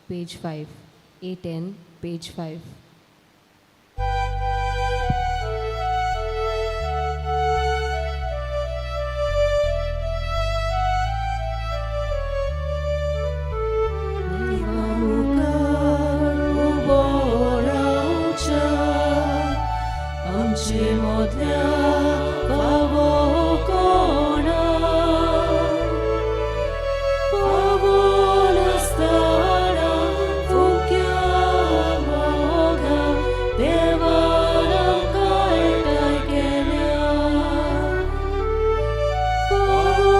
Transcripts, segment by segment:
page 5. A10, page 5. देवा मुखार उबो रावच्या आमचे मदल्या फावो कोणा फावो नासतना फुक्या मोगान देवान आमकां एकठांय केल्या. फावो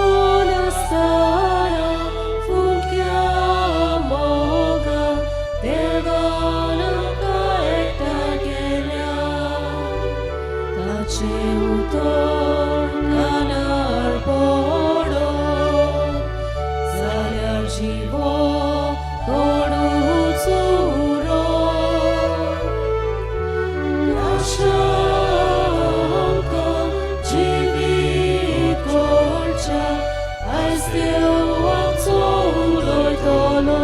नासतना फुक्या मोगान देवान आमकां एकठांय केल्या. ताचें उतर कानार पडत जाल्यार जिवो कोणूच उरत. आमकां जिवीत करच्या आयज देव आमचो उलयतलो.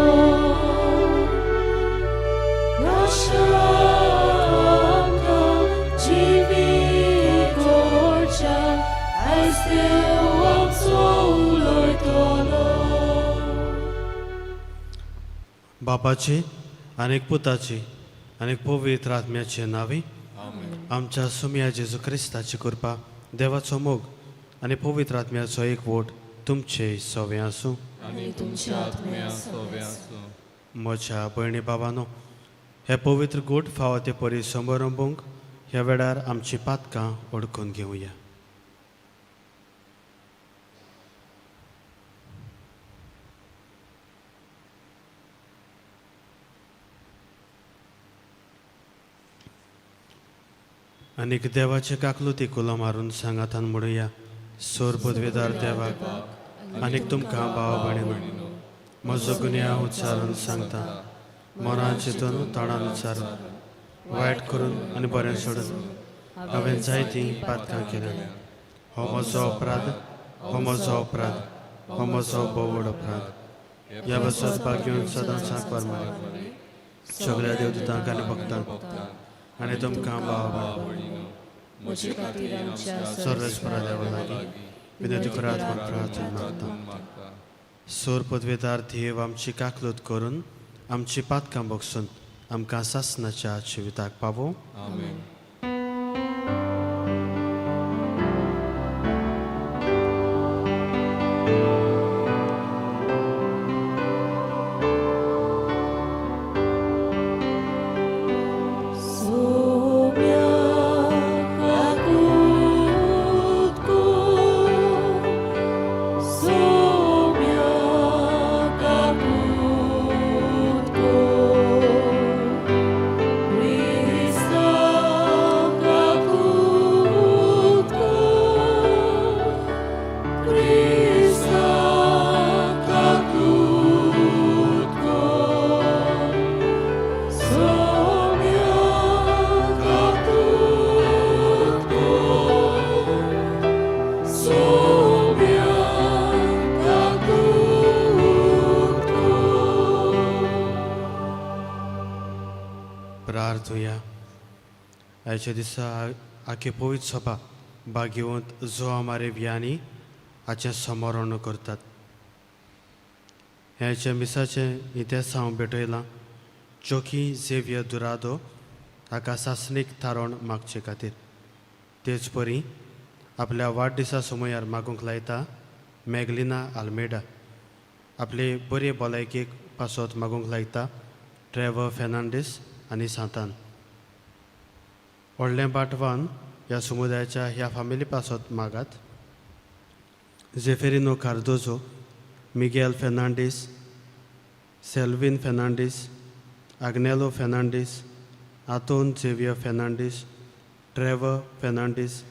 आमकां जिवीत करच्या आयज देव आमचो उलयतलो. बापाची आनी पुताची आनी पवित्र आत्म्याचे नांवी. आमच्या सुमया जेजू क्रिस्ताची कृपा, देवाचो मोग आनी पवित्र आत्म्याचो एकवट तुमचे सवे आसूं. आनी तुमच्या आत्म्या सोवे आसूं. म्हज्या भयणी बाबानो, हे पवित्र गूट फावो ते परी समारंभूंक ह्या वेळार आमची पातकां ओडकून घेवया. आनीक देवाचे काकलुती कुलो मारून सांगातान म्हणुया. सोर पदवेदार देवाक आनीक तुमकां भाव भयणीनो, म्हजो गुन्यांव उच्चारून सांगता. मनान चिंतून, तोंडान उच्चारून, वायट करून आनी बरें सोडून हांवें जायतीं पातकां केल्यात. हो म्हजो अपराध, हो म्हजो अपराध, हो म्हजो भोव अपराध. ह्या पासत घेवन सदांच सांकवार मारी, सगळ्या देवदूतांक आनी भक्तांक आनी तुमकां भाव म्हजे खातीर आमच्या सर्वेस्परा देवा लागीं विनंती करात म्हूण प्रार्थना मागता. सोर पदवेदार देव आमची काकलूत करून आमची पातकां बगसून आमकां सासनाच्या जिविताक पावो. आमेन. सोम्या काकूत कर, सोम्या काकूत कर, क्रिस्ता काकूत कर, क्रिस्ता काकूत कर, सोम्या काकूत कर, सोम्या काकूत कर. प्रार्थुया. आयच्या दिसा आखे पवित्र सभा भाग्यवंत जो मारे वियानी हाचें समरण करतात. ह्याच्या मिसाचें इतिहास हांव भेटयलां जोकी झेवियर दुरादो हाका सासणीक थारोवन मागचे खातीर. तेच परी आपल्या वाडदिसा समयार मागूंक लायता मॅगलिना आल्मेडा. आपले बरे भलायकेक पासत मागूंक लायता ट्रेवर फेर्नांडीस आनी सांतान. व्हडलें बाटवान ह्या समुदायाच्या ह्या फामिली पासत मागात. Zeferino Cardozo, Miguel Fernandes, Selvin Fernandes, Agnelo Fernandes, Anton Xavier Fernandes, Trevor Fernandes,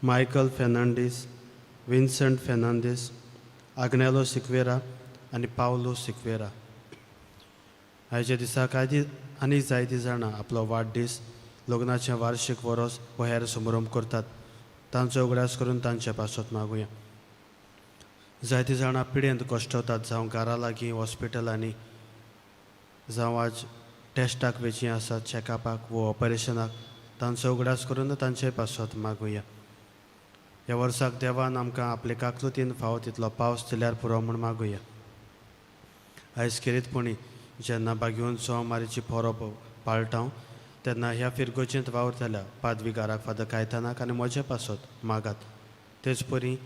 Michael Fernandes, Vincent Fernandes, Agnelo Sequeira आनी पावलो सिक्वेरा. आयच्या दिसा कांय आनी जायतीं जाणां आपलो वाडदीस, लग्नाचें वार्शीक वरोस वो हेर समारंभ करतात. तांचो उगडास करून तांचे पासत मागुया. जायतीं जाणां पिडेंत कश्टवतात, जावं घरा लागीं हॉस्पिटलांनी. जावं आज टेस्टाक वेचीं आसात, चॅकअपाक वो ऑपरेशनाक, तांचो उगडास करून तांचे पासत मागुया. ह्या वर्साक देवान आमकां आपले काकलुतीन फावो तितलो पावस दिल्यार पुरो म्हूण मागुया. आयज खेरीतपणी जेन्ना बागेवन सोमारीची परब पाळटा तेन्ना ह्या फिरगोजेंत वावुरतल्या पादविगाराक फादर कायतानाक आनी म्हजे पासत मागात. तेच परी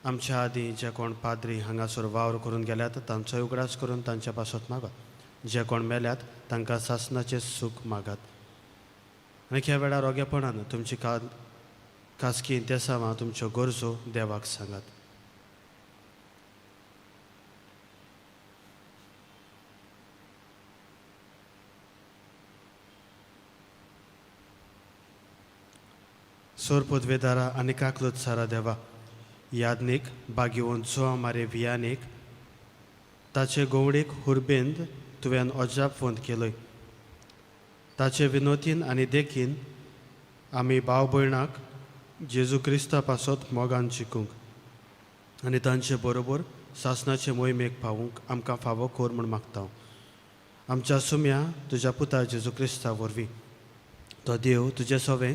आमच्या आदीं जे कोण पाद्री हांगासर वावर करून गेल्यात तांचोय उगडास करून तांच्या पासत मागात. जे कोण मेल्यात तांकां सासणाचें सूख मागात. आनी ह्या वेळार रोगेपणान तुमची खासगी इंतेसांवां, तुमच्यो गरजो देवाक सांगात. सोर पदवेदारा आनी काकलूत सारा देवा, यादनीक बागेवन चो मारे वियानीक ताचे गोवडीक हुरबेंद तुवें अजाप फोंद केलय. ताचे विनोतीन आनी देखीन आमी भाव भयणाक जेजू क्रिस्ता पासत मोगान शिकूंक आनी तांचे बरोबर सासणाचे मोहिमेक पावूंक आमकां फावो कोर म्हूण मागता. आमच्या सुम्या तुज्या पुता जेजू क्रिस्ता वरवीं तो देव तुजें सवें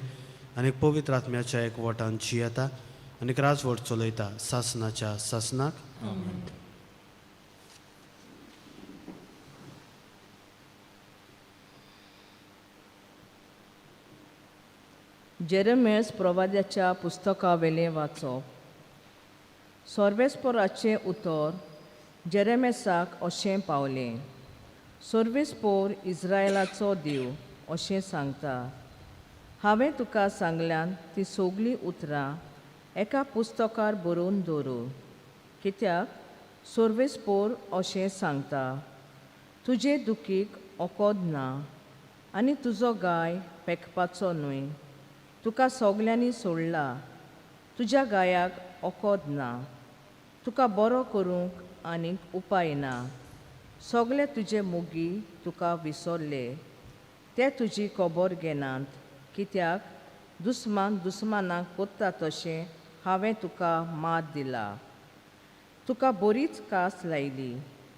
आनी पवित्र आत्म्याच्या एक वटान जियेता आनी राजवट चलयता सासणाच्या सासणाक. जेरेमेस प्रवाद्याच्या पुस्तकावेलें वाचप. सोर्वेस्पोराचें उतर जेरेमेसाक अशें पावलें. सोर्वेस्पोर इस्रायलाचो देव अशें सांगता, हांवें तुका सांगल्यान ती सगळीं उतरां एका पुस्तकार बरोवन दवरू. कित्याक सोर्वेस्पोर अशें सांगता, तुजे दुखीक ओकोद ना आनी तुजो गाय पेकपाचो न्हय. तुका सगल्यांनी सोडला, तुज्या गायाक ओकोद ना, तुका बरो करूंक आनीक उपाय ना. सगळे तुजे मोगी तुका विसरले, ते तुजी खबर घेनात. कित्याक दुस्मान दुस्मानाक कोत्ता तशें हांवें तुका मात दिला. तुका बरीच कास लायली,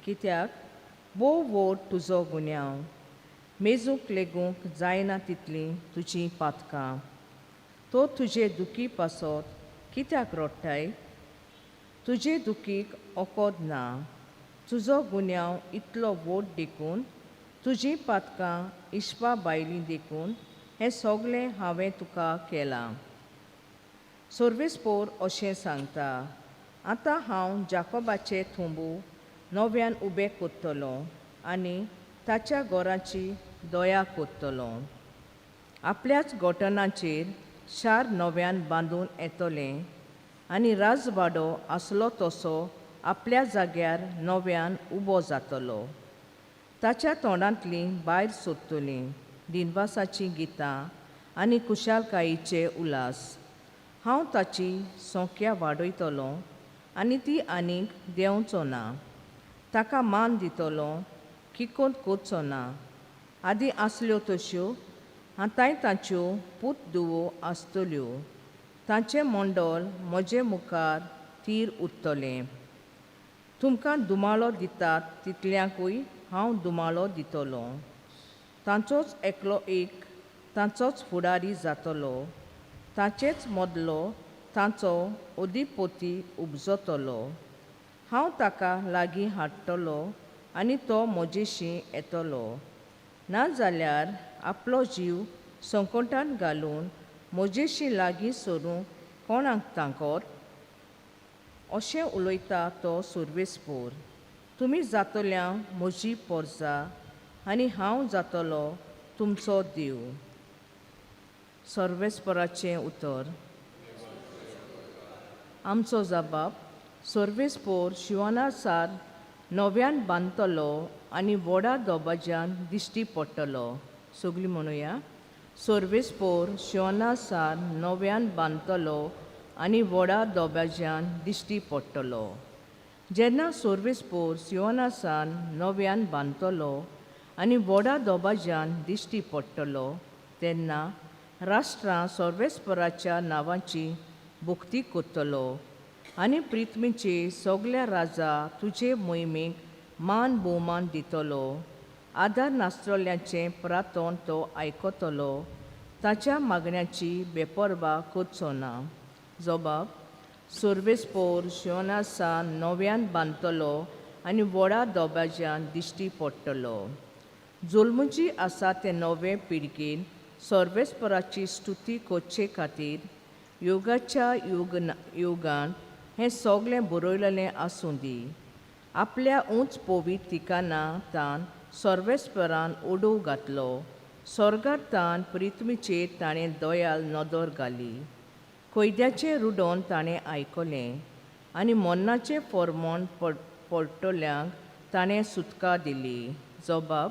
कित्याक भोव व्हड तुजो गुन्यांव, मेजूंक लेगूंक जायना तितलीं तुजीं पातकां. तो तुजे दुखी पासत कित्याक रडटाय? तुजे दुखीक ओकोद ना, तुजो गुन्यांव इतलो व्हड देखून, तुजीं पातकां इश्पा भायलीं देखून हें सगळें हांवें तुका केलां. सोर्वेस्पोर अशें सांगता, आतां हांव जाकोबाचे थोंबू नव्यान उबे कोत्तलो आनी ताच्या घराची दया कोत्तलो. आपल्याच गोटनाचेर शार नव्यान बांदून येतलें आनी राजवाडो आसलो तसो आपल्या जाग्यार नव्यान उबो जातलो. ताच्या तोंडांतलीं भायर सोदतलीं दिनवासाचीं गितां आनी खुशालकायेचे उल्हास. हांव ताची संख्या वाडयतलो आनी ती आनीक देंवचो ना. ताका मान दितलो, किकोंत करचो ना. आदीं आसल्यो तश्यो आतांय ताच्यो पूत धुवो आसतल्यो. ताचें मंडळ म्हजे मुखार थीर उरतलें. तुमकां दुमाळो दितात तितल्यांकूय हांव दुमाळो दितलो. तांचोच एकलो एक तांचोच फुडारी जातलो. ताचेच मदलो तांचो अधिपती उपजतलो. हांव ताका लागीं हाडटलो आनी तो म्हजेशी येतलो. नाजाल्यार आपलो जीव संकटान घालून म्हजेशी लागीं सरूंक कोणाक तांकत? अशें उलयता तो सुर्वेस्पोर. तुमी जातल्या म्हजी पोरजा आनी हांव जातलो तुमचो देव. सर्वेस्पराचें उतर. आमचो जबाब सर्वेस्पोर शिवनासार नव्यान बांदतलो आनी व्हडा दबाज्यान दिश्टी पडटलो. सगळीं म्हणुया, सर्वेस्पोर शिवनासार नव्यान बांदतलो आनी व्हडा दबाज्यान दिश्टी पडटलो. जेन्ना सर्वेस्पोर सियोनासान नव्यान बांदतलो आनी व्हडा दबाज्यान दिश्टी पडटलो तेन्ना राष्ट्रां सर्वेस्पराच्या नांवाची भक्ती करतलो आनी प्रिथ्मीचे सगल्या राजा तुजे मोहिमेक मान भोवमान दितलो. आदार नासतल्यांचें प्रातोन तो आयकतलो, ताच्या मागण्याची बेपर्वा करचो ना. जबाब सर्वेस्पोर शिवनासा नव्यान बांदतलो आनी व्हडा दबाज्यान दिश्टी पडटलो. जोल्मुची आसा ते नवे पिळगेन सर्वेस्पराची स्तुती करचे खातीर योगाच्या योगान हें सगळें बरयलेलें आसूं दी. आपल्या उंच पोवीत ठिकाणा तान सर्वेस्परान ओडोव घातलो. स्वर्गार तान प्रिथ्वीचेर ताणें दयाल नदर घाली. कैद्याचें रुडोन ताणें आयकलें आनी मरणाचें फॉर्मोन पडटल्यांक ताणें सुटका दिली. जबाब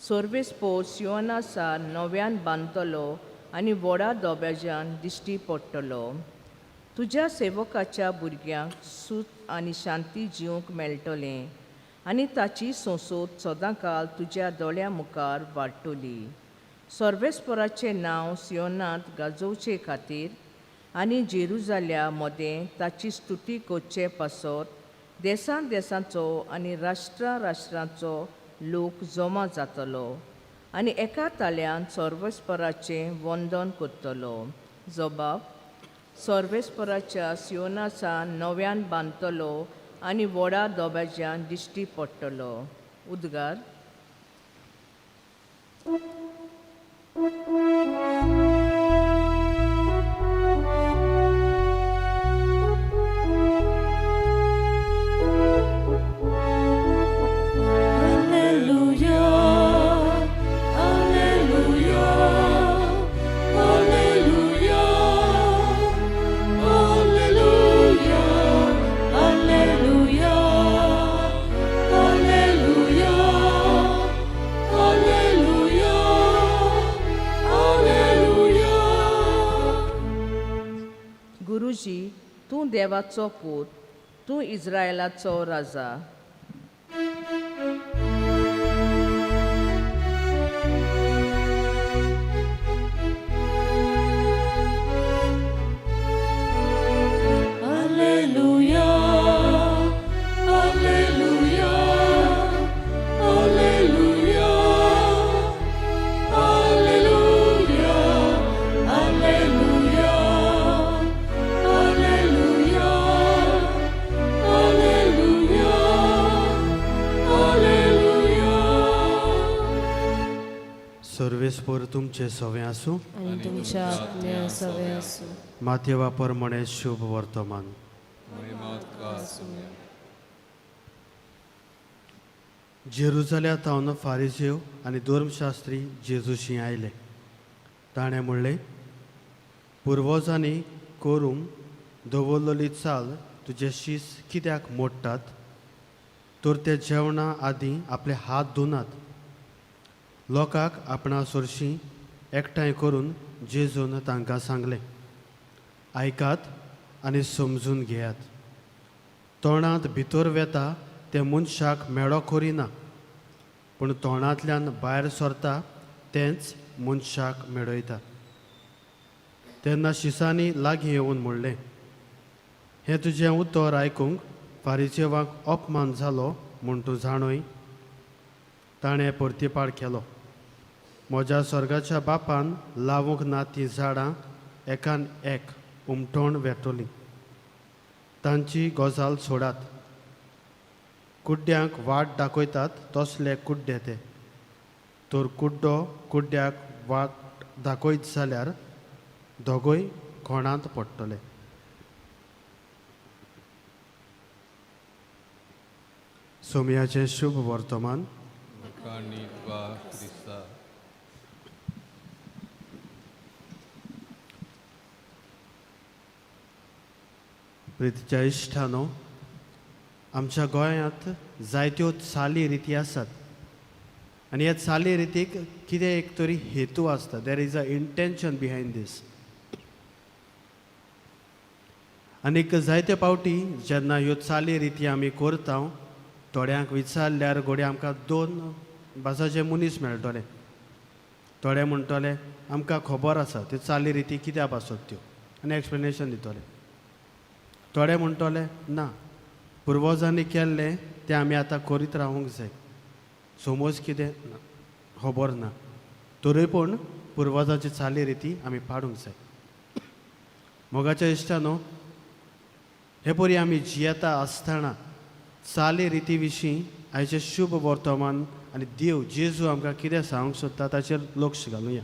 सर्वेस्पोर सियोनासा नव्यान बांदतलो आनी व्हडा दबाज्यान दिश्टी पडटलो. तुज्या सेवकाच्या भुरग्यांक सूत आनी शांती जिवंक मेळटलें आनी ताची संसद सदांकाल तुज्या दोळ्या मुखार वाडटली. सर्वेस्पराचें नांव सियोनांत गाजोवचे खातीर आनी जेरुजाल्या मदें ताची स्तुती करचे पासत देसान देसांचो आनी राष्ट्रा राष्ट्रांचो लोक जमा जातलो आनी एका ताळ्यान सर्वेस्पराचें वंदन करतलो. जबाब सर्वेस्पराच्या सियोनासा नव्यान बांदतलो आनी व्हडा दबाज्यान दिश्टी पडटलो. उद्गार. Alleluia, Alleluia, Alleluia, Alleluia, Alleluia, Alleluia, Alleluia, Alleluia. गुरुजी, तूं देवाचो पूत, तूं इस्रायलाचो राजा. Alleluia, Alleluia, Alleluia, Alleluia, Alleluia, Alleluia, Alleluia, Alleluia. सर्वेस्पोर तुमचे सवें आसूं आनी तुमच्या आत्म्या सवें आसूं. माथ्यवा प्रमाणे शुभ वर्तमान. महिमा तुका आसूं. जेरुजाल्या थावन फारिजेव आनी धर्मशास्त्री जेजूशी आयले. ताणें म्हणलें, पुर्वजांनी करूंक दवरलेली चाल तुजे शीस कित्याक मोडटात? तर ते जेवणा आदीं आपले हात धुनात. लोकांक आपणा सरशीं एकठांय करून जेजून तांकां सांगलें, आयकात आनी समजून घेयात. तोंडांत भितर वेता तें मनशाक मेळो करिना, पूण तोंडांतल्यान भायर सरता तेंच मनशाक मेळयता. तेन्ना शिसांनी लागीं येवन म्हणलें, हें तुजें उतर आयकूंक फारिजेवांक अपमान जालो म्हूण तूं जाणूय? ताणें परतिपाळ केलो, म्हज्या स्वर्गाच्या बापान लावूंक ना तीं झाडां एकान एक उमटोण वेतलीं. तांची गजाल सोडात. कुड्ड्यांक वाट दाखयतात तसले कुड्डे ते. तर कुड्डो कुड्ड्याक वाट दाखयत जाल्यार दोगूय कोणांत पडटले. सोमयाचें शुभ वर्तमान. उखाणी तुका क्रिस्ता. प्रितीच्या इश्टानो, आमच्या गोंयांत जायत्यो चाली रिती आसात आनी ह्या चाली रितीक कितें एक तरी हेतू आसता. There is a intention behind this. आनीक जायते पावटी जेन्ना ह्यो चाली रिती आमी करता, थोड्यांक विचारल्यार घडये आमकां दोन भासाचे मनीस मेळटले. थोडे म्हणटले आमकां खबर आसा त्यो चाली रिती कित्या पासत त्यो, आनी एक्सप्लेनेशन दितले. थोडे म्हणटले ना, पुर्वजांनी केल्लें तें आमी आतां करीत रावूंक जाय. समज कितें ना, खबर ना, तरी पूण पुर्वजांची चाली रिती आमी पाडूंक जाय. मोगाच्या इश्टानो, हे परी आमी जियेता आसतना चाली रिती विशीं आयचें शुभ वर्तमान आनी देव जेजू आमकां कितें सांगूंक सोदता ताचेर लक्ष घालुया.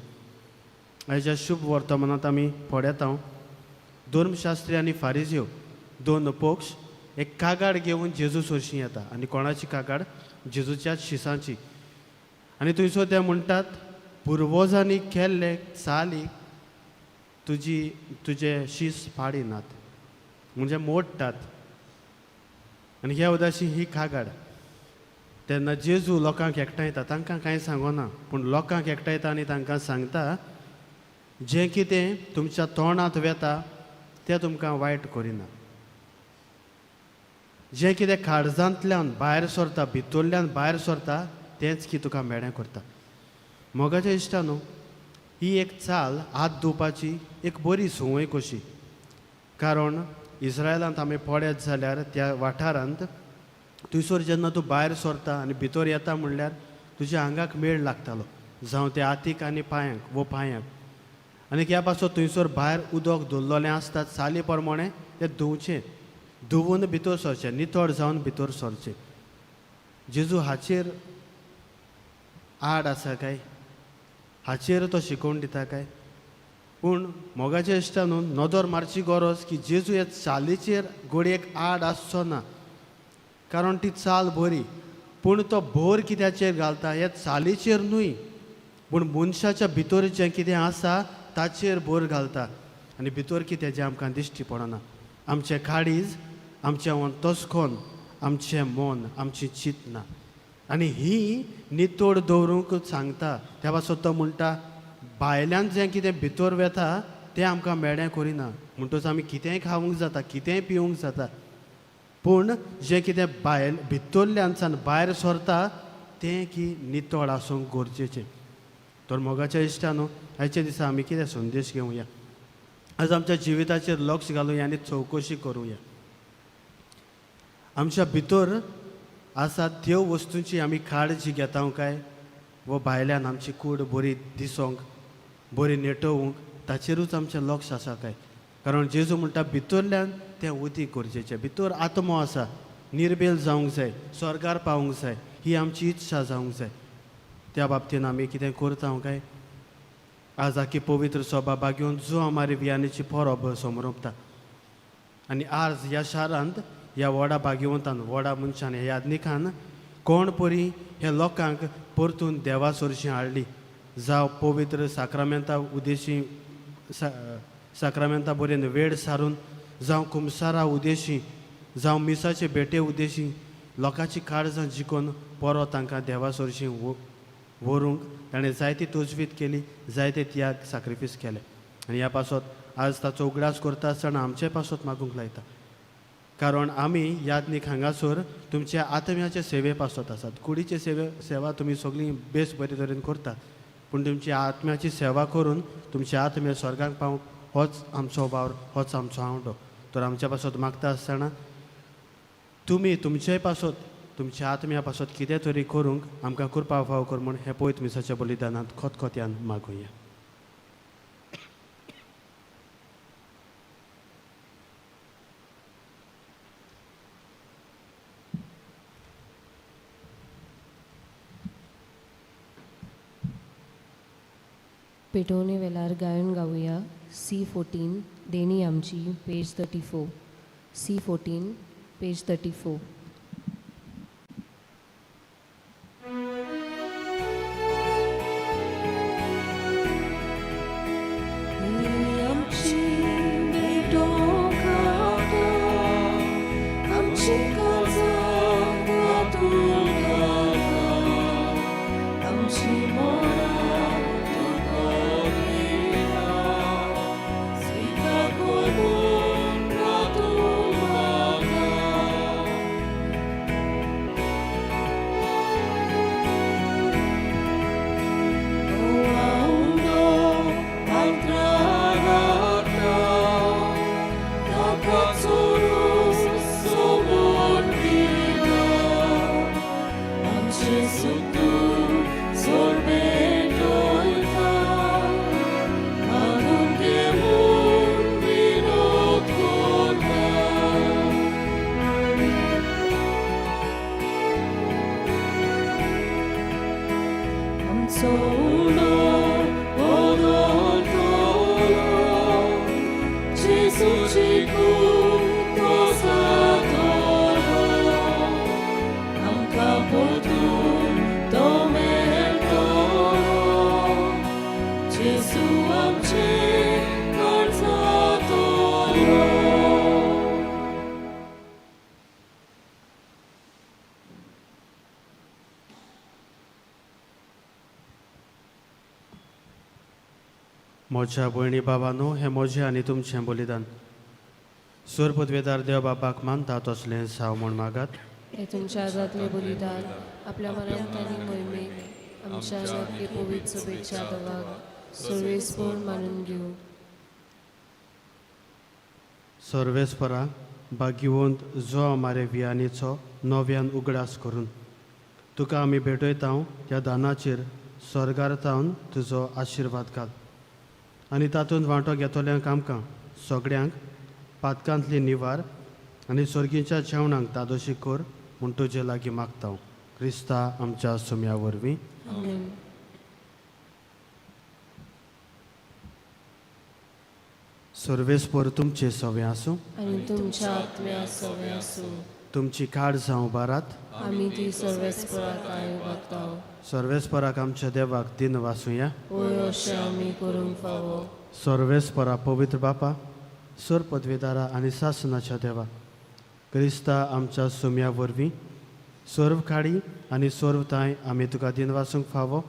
आयच्या शुभ वर्तमानांत आमी पळयता धर्मशास्त्री आनी फारिज्यो दोन पक्ष एक कागाड घेवन जेजू सरशीं येता. आनी कोणाची कागाड? जेजूच्या शिसांची. आनी थंयसर ते म्हणटात पुर्वजांनी केल्ले चाली तुजी तुजे शीस पाडिनात, म्हणजे मोडटात. आनी ह्या उदाशी ही कागाड. तेन्ना जेजू लोकांक एकठांयता, तांकां कांय सांगना पूण लोकांक एकठांयता आनी तांकां सांगता जें कितें तुमच्या तोंडांत वेता तें तुमकां वायट करिना, जें कितें काळजांतल्यान भायर सरता, भितरल्यान भायर सरता तेंच की तुका मेळें करता. मोगाच्या इश्टानो, ही एक चाल हात धुवपाची एक बरी संवय कशी, कारण इस्रायलांत आमी पळयत जाल्यार त्या वाठारांत थंयसर जेन्ना तूं भायर सरता आनी भितर येता म्हणल्यार तुज्या आंगाक मेळ लागतालो, जावं ते हातीक आनी पांयांक वो पांयांक. आनी ह्या पासत थंयसर भायर उदक दवरलेलें आसता चाली प्रमाणें तें धुवचें, धुवून भितर सरचें, नितळ जावन भितर सरचें. जेजू हाचेर आड आसा काय? हाचेर तो शिकोवन दिता काय? पूण मोगाच्या इश्टानू, नदर मारची गरज की जेजू ह्या चालीचेर घडयेक आड आसचो ना, कारण ती चाल बरी, पूण तो भर कित्याचेर घालता? ह्या चालीचेर न्हय, पूण मनशाच्या भितर जें कितें आसा ताचेर भर घालता. आनी भितर कितें जें आमकां दिश्टी पडना, आमचें काळीज, आमचें अंतस्कोन, आमचें मन, आमची चिंतना, आनी ही नितळ दवरूंक सांगता. त्या पासत तो म्हणटा भायल्यान जें कितें भितर वेता तें आमकां मेळें करिना, म्हणटकच आमी कितेंय खावंक जाता, कितेंय पिवंक जाता, पूण जें कितें भायल भितरल्यानसान भायर सरता तें की नितळ आसूंक गरजेचें. तर मोगाच्या इश्टानो, आयच्या दिसा आमी कितें संदेश घेवया, आज आमच्या जिविताचेर लक्ष घालुया आनी चवकशी करुया. आमच्या भितर आसा त्यो वस्तूंची आमी काळजी घेता काय वो भायल्यान आमची कूड बरी दिसोंक, बरी नेटोवंक ताचेरूच आमचें लक्ष आसा काय? कारण जेजू म्हणटा भितरल्यान तें उदीक गरजेचें, भितर आत्मो आसा, निर्बेल जावंक जाय, स्वर्गार पावूंक जाय, ही आमची इत्सा जावंक जाय. त्या बाबतीन आमी कितें करता काय? आज आखी पवित्र सभा बागेवन जो आमारी वियानीची परब समरोपता आनी आज ह्या शारांत ह्या व्हडा भाग्यवंतान, व्हडा मनशान, ह्या याज्ञिकान कोण परी ह्या लोकांक परतून देवा सरशीं हाडली, जावं पवित्र साक्रामेंता उदेशी साक्रामेंता बरेन वेळ सारून, जावं कुमसारा उदेशी, जावं मिसाचे भेटे उदेशी लोकांची काळजां जिखून परत तांकां देवा सरशीं व्हरूंक ताणें जायती तजवीज केली, जायते त्याग साक्रिफीस केले. आनी ह्या पासत आज ताचो उगडास करता आसतना आमचे पासत मागूंक लायता, कारण आमी याज्ञीक हांगासर तुमच्या आत्म्याचे सेवे पासत आसात. कुडीचे सेवा तुमी सगळीं बेस बरे तरेन करतात, पूण तुमची आत्म्याची सेवा करून तुमच्या आत्म्या स्वर्गाक पावंक होच आमचो वावर, होच आमचो आंवडो. तर आमच्या पासत मागता आसतना तुमी तुमचे पासत, तुमच्या आत्म्या पासत कितें तरी करूंक आमकां कृपा फाव कर म्हूण हें पयत मिसाच्या बलिदानांत खतखत्यान मागुया. पेटोवणे वेलार गायन गावया C14 देणी आमची, पेज 34. C14 page 34. Gesù. आमचो उणो बदलतलो जेजूची कूड तो जातलो आमकां परतून तो मेळटलो जेजू आमचे काळजांतलो. म्हज्या भयणी बाबानो, हें म्हजें आनी तुमचें बलिदान सूर पदवेदार देव बापाक मानता तसलें जावं म्हूण मागात. हे तुमच्या हातांतलें बलिदान आपल्या मनांत आनी मोहिमेक आमच्या नक्की पवित्र सभेच्या देवाक सर्वेस्पोर मानून घेवं. सर्वेस्परा भाग्यवंत जो आमारे वियानीचो नव्यान उगडास करून तुका आमी भेटयता ह्या दानाचेर स्वर्गार तावन तुजो आशिर्वाद घाल आनी तातूंत वांटो घेतल्यांक आमकां सगळ्यांक पातकांतली निवार आनी सर्गीच्या जेवणाक दादोशी कर म्हूण तुजे लागीं मागता, क्रिस्ता आमच्या सुम्या वरवीं. आमेन. सर्वेस्पर तुमचे सवे आसूं. आनी तुमच्या आत्म्या सवे आसूं. तुमची काड जावं बारात. आमी ती सर्वेस्पराक आयुबाताव. सर्वेस्पराक आमच्या देवाक दिन वासुया. वय अशें आमी करूंक फावो. सर्वेस्परा पवित्र बापा, सर पदवेदारा आनी सासनाच्या देवा, क्रिस्ता आमच्या सुम्या वरवीं सर्व खाडी आनी सर्व तांय आमी तुका दिन वासूंक फावो.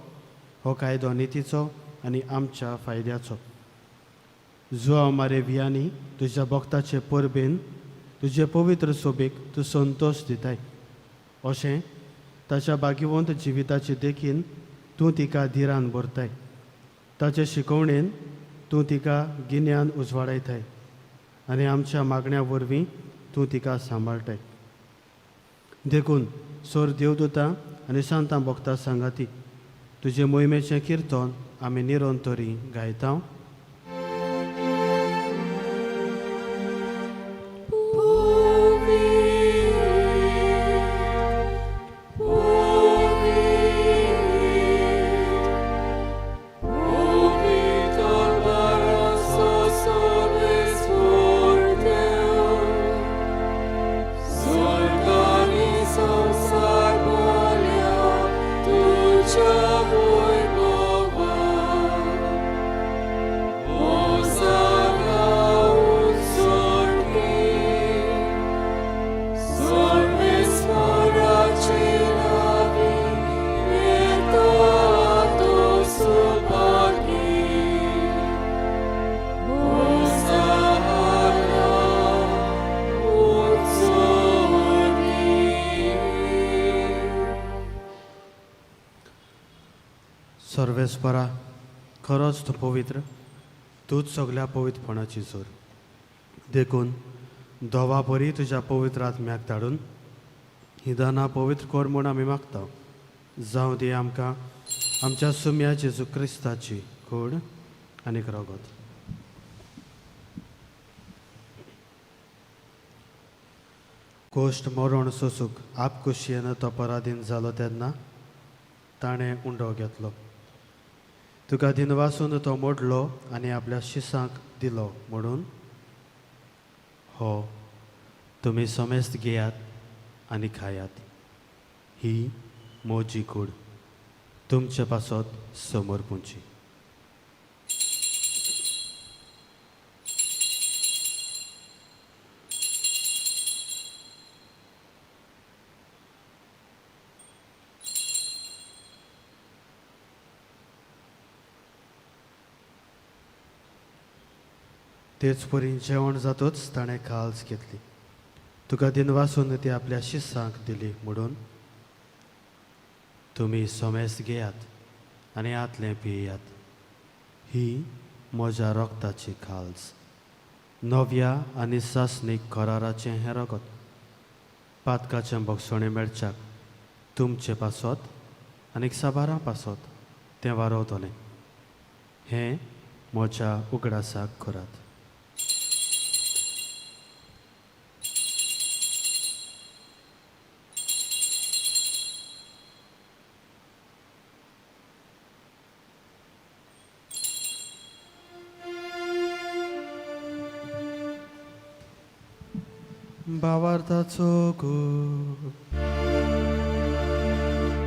हो कायदो नितीचो आनी आमच्या फायद्याचो. जुआव मारे वियांनी तुज्या भक्ताचे परबेन तुजे पवित्र सोबेक तूं संतोश दिताय, अशें ताच्या भाग्यवंत जिविताचे देखीन तूं तिका धिरान भरताय. ताचे शिकवणेन तूं तिका गिन्यान उजवाडायताय आनी आमच्या मागण्या वरवीं तूं तिका सांबाळटाय. देखून सोर देवदूतां आनी सांतां भक्तां सांगाती तुजे मोहिमेचें किर्तन आमी निरंतरी गायता. सर्वेस्परा खरोच तूं पवित्र, तूंच सगल्या पवित्रपणाची जोर. देखून धोवा बरी तुज्या पवित्र आत्म्याक धाडून ही दानां पवित्र कर म्हूण आमी मागता. जावं दी आमकां आमच्या सुम्या जेजू क्रिस्ताची कूड आनी रगत. कोश्ट मरण सोसूक आपखुशयेन तो पराधीन जालो तेन्ना ताणें उंडो घेतलो. तुका दिनवासून तो मोडलो आनी आपल्या शिसांक दिलो म्हणून, हो तुमी समेस्त घेयात आनी खायात, ही म्हजी कूड तुमचे पासत समर्पूंची. तेच परी जेवण जातूच ताणें खाल्स घेतली. तुका दिनवासून ती आपल्या शिसांक दिली म्हणून, तुमी समेस्त घेयात आनी आतलें पियात, ही म्हज्या रगताची खाल्स, नव्या आनी सासणीक कराराचें हें रगत, पातकाचें भोगसणें मेळच्याक तुमचे पासत आनी साबारां पासत तें वारवतलें. हें म्हज्या उगडासाक करात. भावार्थाचो गूण.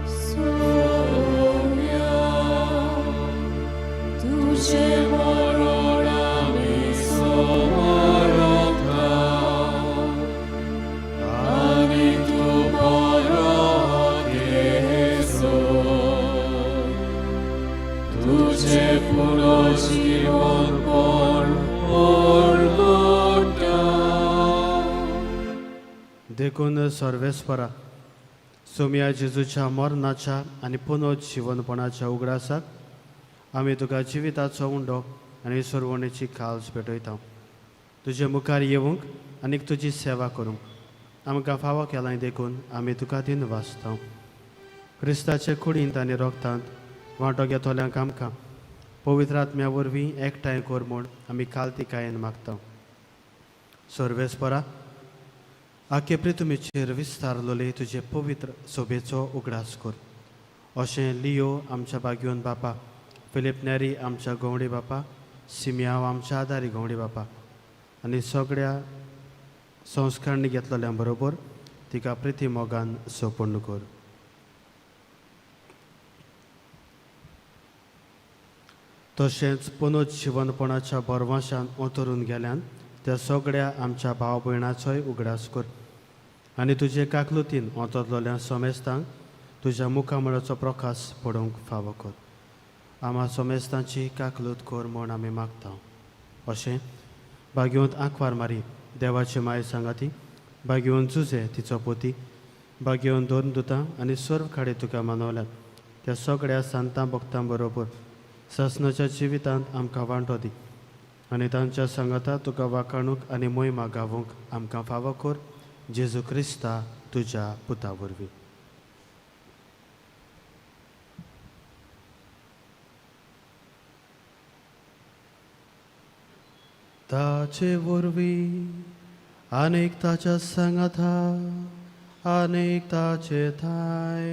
सोम्या तुझे मरण आमी समरता आनी तूं परत येसो तुझे पुनर्जीवनपण परगटा. देखून सर्वेस्परा सोमया जेजूच्या मरणाच्या आनी पुनर्जिवनपणाच्या उगडासाक आमी तुका जिविताचो उंडो आनी सरवणेची खाल्स भेटयता. तुजे मुखार येवंक आनी तुजी सेवा करूंक आमकां फावो केलां देखून आमी तुका दिन वाचता. क्रिस्ताचे कुडींत आनी रोगतांत वांटो घेतल्यांक आमकां पवित्र आत्म्या वरवीं एकठांय कर म्हूण आमी कालतिकायेन मागता. सर्वेस्परा आखे प्रितुमीचेर विस्तारलोले तुजे पवित्र सोबेचो उगडास कर. अशें लियो आमच्या बागयोन बापा, फिलीप नेरी आमच्या गवंडी बापा, सिमियाव आमच्या आदारी गवंडी बापा आनी सगळ्या संस्कारणी घेतलेल्या बरोबर तिका प्रिती मोगान सोपूर्ण कर. तशेंच पुनर्जिवनपणाच्या बरवाशान ओतरून गेल्यान त्या सगळ्या आमच्या भाव भयणाचोय उगडास कर आनी तुजे काकलुतीन ओतरलोल्या सोमेस्तांक तुज्या मुखामळाचो प्रकाश पडोवंक फावो कर. आमा सोमेस्तांची काकलूत कर म्हूण आमी मागता. अशें बागेवंत आंकवार मारी देवाची माय सांगाती, बागेवन जुजे तिचो पोती, बागेवन दोन दुतां आनी सर्व खाडे तुका मानवल्यात त्या सगळ्या सांतां भक्तां बरोबर सासणाच्या जिवितांत आमकां वांटो दी आनी तांच्या सांगाता तुका वाखाणूक आनी मोहिमा गावूंक आमकां फावो कर. जेजू क्रिस्ता तुज्या पुता वरवीं. ताचे वरवीं आनीक ताच्या सांगाता आनीक ताचे थाय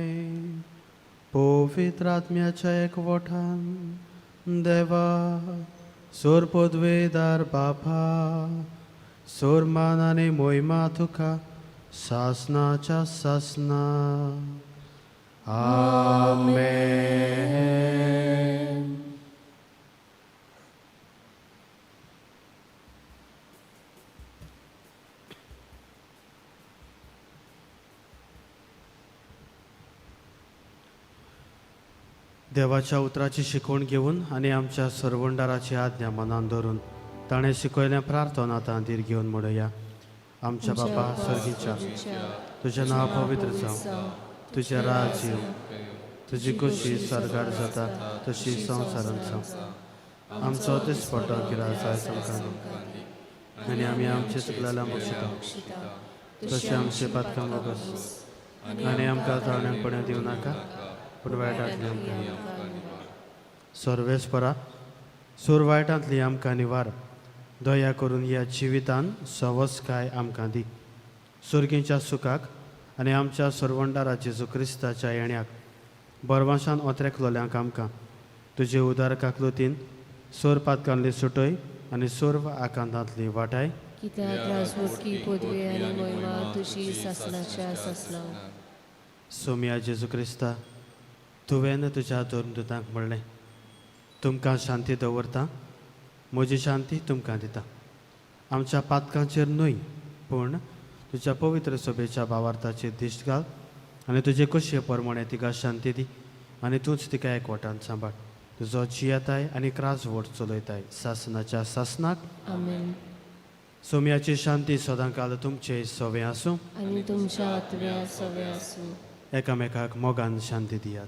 पवित्र आत्म्याच्या एकवटान देवा सोर पदवेदार बापा सोर मान आनी मोहिमा तुका सासनाच्या सासना. आमेन. देवाच्या उतराची शिकवण घेवन आनी आमच्या सरवंडाराची आज्ञा मनान धरून ताणें शिकयलें प्रार्थना तांदीर घेवन म्हणया. आमच्या बापा सर्गीच्या, तुजें नांव पवित्र जावं, तुजें राज येवं, तुजी खोशी सर्गार जाता तशी संवसारांत जावं. आमचो दिसपटो गिरास आयज आमकां दी आनी आमी आमचे चुकलेल्या बक्षिता तशें आमचे पातकां बोगस आनी आमकां ताळण्यांपणां दिवं नाका पूण वायटांतली आमकां निवार. सर्वेस्परा सूर वायटांतली आमकां निवार. दया करून ह्या जिवितान सवसकाय आमकां दी. सुर्गीच्या सुखाक आनी आमच्या सरवंडारा जेजू क्रिस्ताच्या येण्याक बरवाशान ओतरेकलोल्यांक आमकां तुजे उदार काकलुतीन सोर पातकांतली सुटय आनी सर्व आकांतांतली वाटाय. कित्याक राजवटकी पदवी आनी मोहिमा तुजी सासणाच्या सासणा. सोमया जेजू क्रिस्ता, तुवें तुज्या धर्मदूतांक म्हणलें, तुमकां शांती दवरता, म्हजी शांती तुमकां दिता. आमच्या पातकांचेर न्हय पूण तुज्या पवित्र सभेच्या भावार्थाचेर दिश्ट घाल आनी तुजे कशे प्रमाणे तिका शांती दी आनी तूंच तिका एकवटान सांबाळ. तुजो जियेताय आनी क्रास वोट चलयताय सासनाच्या सासनाक. आमेन. सोमयाची शांती सदांकाल तुमचे सवे आसूं आनी तुमच्या आत्म्या सवे आसूं. एकामेकाक मोगान शांती दियात.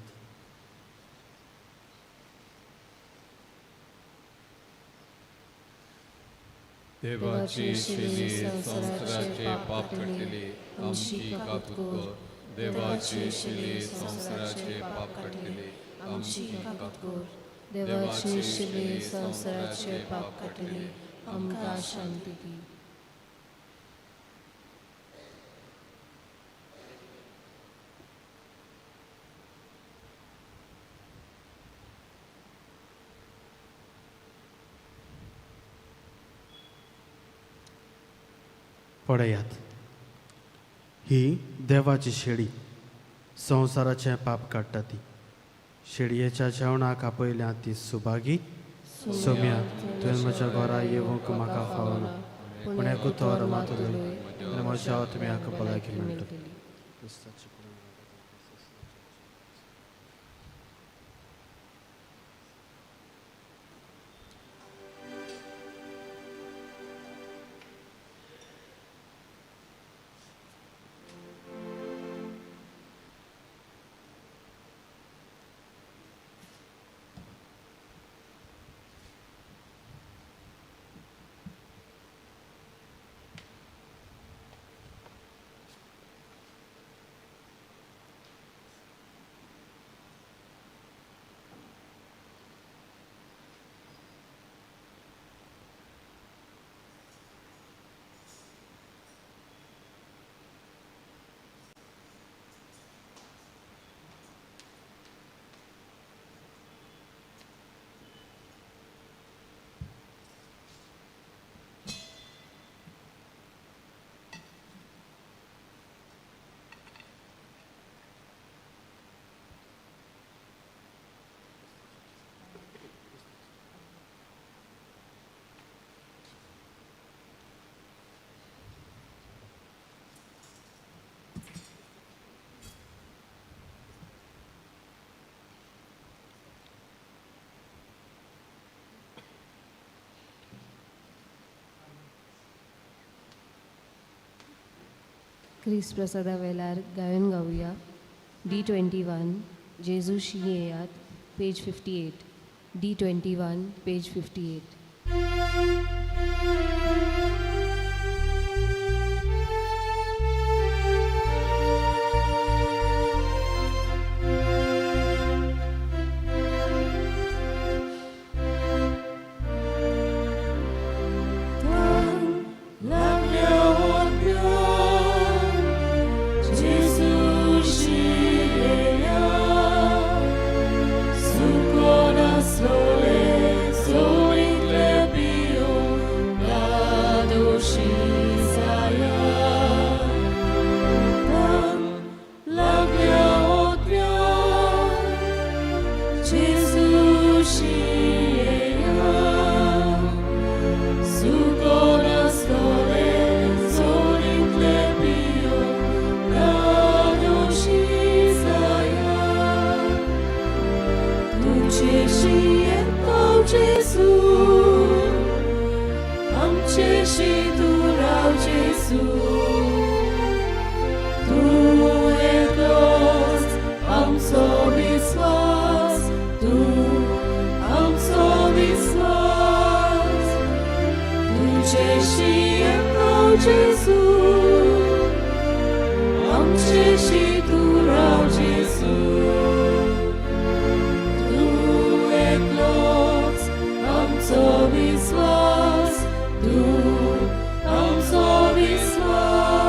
देवाची शिली संवसाराचे पाप काडटली आमची काकूत कर. देवाची शिली संवसाराचे पाप काडटली आमची काकूत कर. देवाची शिली संवसाराचे पाप काडटली आमकां शांती दी. पळयात ही देवाची शेळी, संवसाराचें पाप काडटा ती. शेळयेच्या जेवणाक आपयल्या ती सुभागी. सोम्या, तुवें म्हज्या घरा येवंक म्हाका फावना, पूण एक उतर मात उलय आनी म्हज्या आत्म्याक भलायकी मेळटली. क्रिस्त प्रसादा वेलार गायन गावया. D21 जेजूशी येयात, पेज 58. D21 page 58. Viswas, du, am so viswas.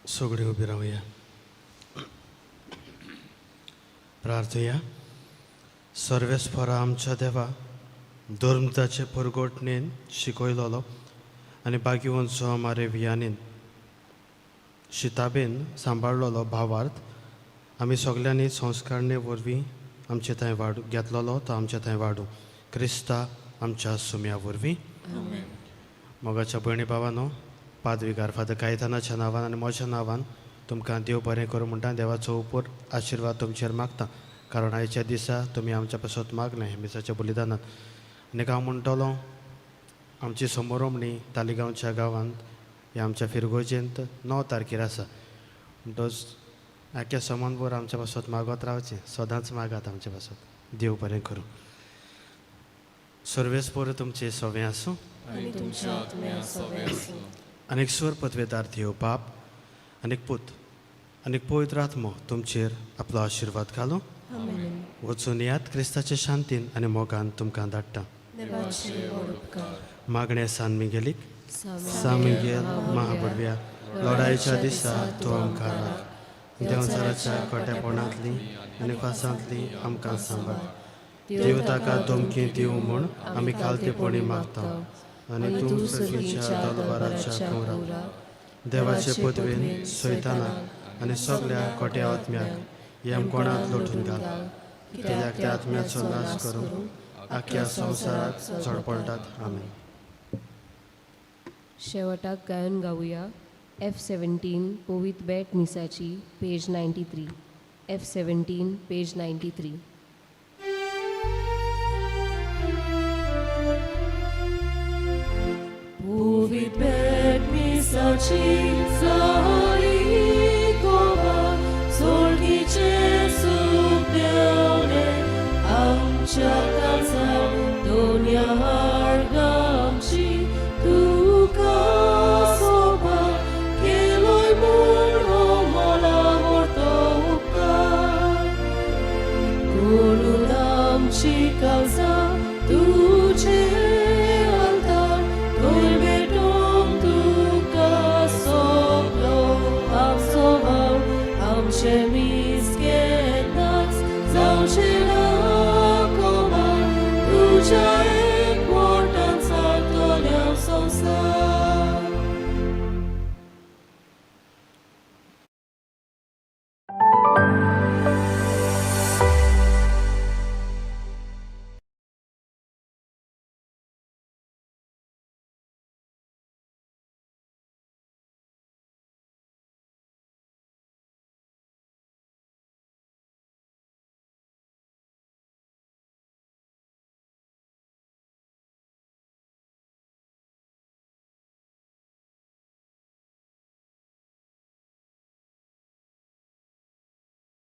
सगळीं उबी रावया. प्रार्थया. सर्वेस्परा आमच्या देवा, धर्मताचे परगोटणेन शिकयलोलो आनी बागीवंचो आमारे वियानीन शिताबेन सांबाळलोलो भावार्थ आमी सगल्यांनी संस्कारणे वरवीं आमचे थंय वाडू घेतलोलो तो आमचे थंय वाडूं, क्रिस्ता आमच्या सुम्या वरवीं. मोगाच्या भयणी भावानो, पादविगार फादर कायतानाच्या नांवान आनी म्हज्या नांवान तुमकां देव बरें करूं म्हणटा. देवाचो उपर आशिर्वाद तुमचेर मागता, कारण आयच्या दिसा तुमी आमच्या पासत मागलें मिसाच्या बलिदानात. आनी हांव म्हणटलो, आमची समोरोमणी तालिगांवच्या गांवांत ह्या आमच्या फिरगोजेंत 9 तारखेर आसा. म्हणटच आख्या समानभर आमच्या पासत मागत रावचें, सदांच मागात आमच्या पासत. देव बरें करूं. सर्वेस्पोर तुमचें सवें आसूं आनी तुमच्या आत्म्या सवें आसूं. आनीक स्वर पदवेदार देव बाप आनीक पूत आनीक पवित्र आत्मो तुमचेर आपलो आशिर्वाद घालूं. वचून यात क्रिस्ताचे शांतीन आनी मोगान तुमकां धाडटा. मागणें सान मिगेलीक. सान मिगेल महाबडव्या, लढायच्या दिसा तूं आमकां राख. देंवचाराच्या कोट्यापणांतली आनी फासांतली आमकां सांबाळ. देव ताका धमकी दिवं म्हूण आमी खालतेपणी मागता आनी तूं सर्गीच्या दलबाराच्या कुंवरा देवाचे पदवेन सैतानाक आनी सगल्या कोट्या आत्म्याक यमकोणांत लोटून घाल, कित्याक त्या आत्म्याचो नाश करूंक आख्या संवसाराक झडपडटात. आमेन. शेवटाक गायन गावया F17 पोवीत बेट मिसाची, पेज 93. F17 page 93. Puvit bet misaci